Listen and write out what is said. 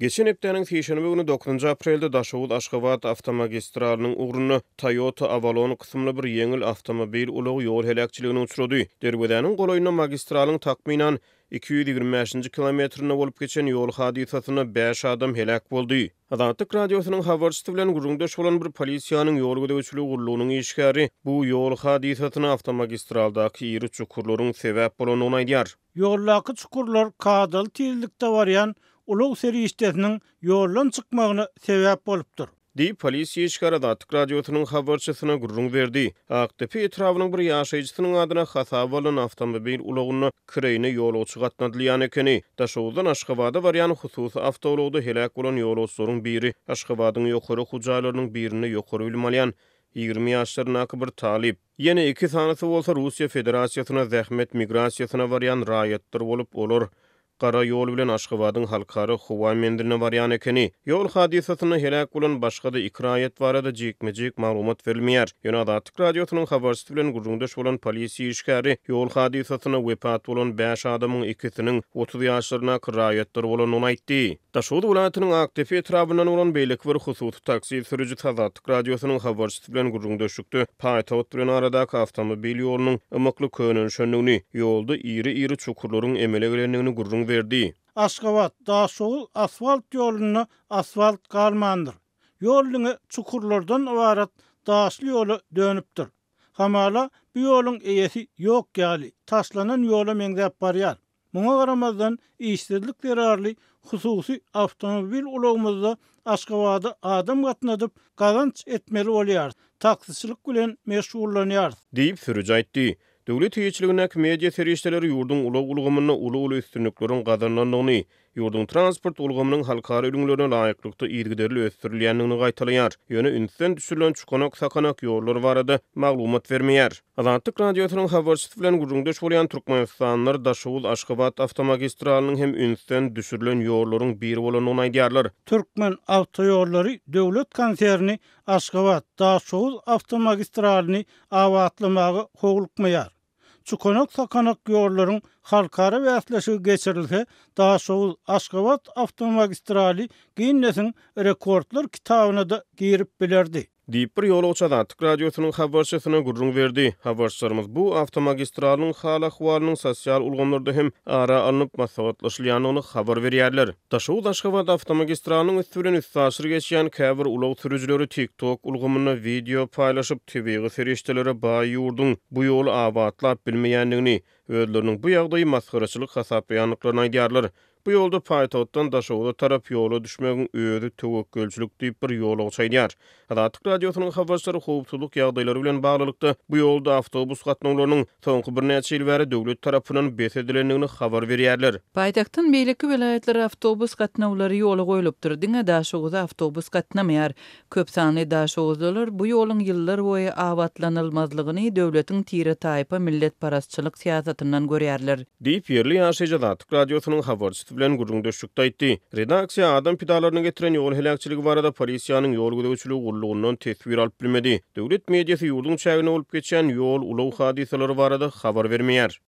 Geçen hepdäniň sişenbe güni, dokuzynjy aprelde Daşoguz-Aşgabat awtomagistralynyň ugrunda Toyota Avalon kysymly bir ýeňil awtomobil ulagy ýol heläkçiligine uçrady. Derwezäniň golaýynda magistralyň takmynan 225-nji kilometrinde bolup geçen ýol hadysasynda bäş adam heläk boldy. Azatlyk Radiosynyň habarçysy bilen gürrüňdeş bolan bir polisiýanyň ýol gözegçiligi gullugynyň işgäri bu ýol hadysasyna awtomagistraldaky iri çukurlaryň sebäp bolandygyny aýdýar. Ýoldaky çukurlar kadaly tizlikde barýan ulag serişdesiniň ýoldan çykmagyna sebäp bolupdyr. Diýip, polisiýa işgäri Azatlyk Radiosynyň habarçysyna gürrüň berdi. Akdepe etrabynyň bir ýaşaýjysynyň adyna hasaba alnan awtomobil ulagynda kireýine ýolagçy gatnadylýan ekeni. Daşoguzdan Aşgabada barýan hususy awtoulagda heläk bolan ýolagçylaryň biri Aşgabadyň ýokary okuw jaýlarynyň birinde ýokary bilim alýan 20 ýaşlaryndaky bir talyp. Ýene iki sanysy bolsa Russiýa Federasiýasyna zähmet migrasiýasyna barýan raýatlar bolup, olar gara ýol bilen Aşgabadyň halkara howa menziline barýan ekeni. Ýol hadysasynda heläk bolan başga-da iki raýat barada jikme-jik maglumat berilmeýär. Ýöne Azatlyk Radiosynyň habarçysy bilen gürrüňdeş bolan polisiýa işgäri ýol hadysasynda wepat bolan bäş adamyň ikisiniň 30 ýaşlaryndaky raýatlar bolandygyny aýtdy. Daşoguz welaýatynyň Akdepe etrabyndan bolan beýleki bir hususy taksi sürüjisi Azatlyk Radiosynyň habarçysy bilen gürrüňdeşlikde paýtagt bilen aradaky awtomobil ýolunyň ymykly könelişendigini, ýolda iri-iri çukurlaryň emele gelendigini gürrüň berdi. Aşgabat, Daşoguz asfalt ýolunda asfalt galmandyr. Ýol diňe çukurlardan ybarat daşly ýola dönüpdir. Hamala, bu ýoluň eýesi ýok ýaly, taşlanan ýola meňzäp barýar. Muňa garamazdan, işsizlik zerarly hususy awtomobil ulagymyzda Aşgabada adam gatnadyp, gazanç etmeli bolýarys, taksiçilik bilen meşgullanýarys. Diýip, sürüji aýtdy. Döwlet eýeçiligindäki media serişdeleri ýurduň ulag ulgamynda uly-uly üstünlikleriň gazanylandygyny, ýurduň transport ulgamynyň halkara ülňülerine laýyklykda yzygiderli ösdürilýändigini gaýtalaýar, ýöne ünsden düşürilen çukanak-sakanak ýollar barada maglumat bermeýär. Azatlyk Radiosynyň habarçysy bilen gürrüňdeş bolýan türkmenistanlylar Daşoguz-Aşgabat awtomagistralynyň hem ünsden düşürilen ýollaryň biri bolandygyny aýdýarlar. Türkmenawtoýollary döwlet konserni Aşgabat, Daşoguz awtomagistralyny abatlamaga howlukmaýar. Çukanak-sakanak ýollaryň halkara bäsleşigi geçirilse, Daşoguz, Aşgabat awtomagistraly Ginnesiň rekordlar kitabyna-da girip bilerdi. Diýip, bir ýolagçy Azatlyk Radiosynyň habarçysyna gürrüň berdi. Habarçylarymyz bu awtomagistralyň hal-ahwalynyň sosial ulgamlarda hem ara alnyp maslahatlaşylýandygyny habar berýärler. Daşoguz-Aşgabat awtomagistralynyň üsti bilen üstaşyr geçýän käbir ulag sürüjileri TikTok ulgamynda wideo paýlaşyp, tebigy serişdelere baý ýurduň bu ýoly abatlap bilmeýändigini, özleriniň bu ýagdaýy masgaraçylyk hasaplaýandyklaryny aýdýarlar. Bu ýolda paýtagtdan Daşoguza tarap ýola düşmegiň özi töwekgelçilik diýip, bir ýolagçy aýdýar. Azatlyk Radiosynyň habarçylary howpsuzlyk ýagdaýlary bilen baglylykda, bu ýolda awtobus gatnawlarynyň soňky birnäçe ýyl bäri döwlet tarapyndan bes edilendigini habar berýärler. Paýtagtdan beýleki welaýatlara awtobus gatnawlary ýola goýlupdyr, diňe Daşoguza awtobus gatnamaýar. Köp sanly daşoguzlylar bu ýoluň ýyllar boýy abatlanylmazlygyny döwletiň tire-taýpa milletparazçylyk syýasatyndan görýärler. Diýip, ýerli ýaşaýjy Azatlyk Radiosynyň habarçysy bilen gürrüňdeşlikde aýtdy. Redaksiýa adam pidalaryna getiren ýol heläkçiligi barada polisiýanyň ýol gözegçiligi gullugyndan teswir alyp bilmedi. Döwlet mediasy ýurduň çäginde bolup geçýän ýol-ulag hadysalary barada habar bermeýär.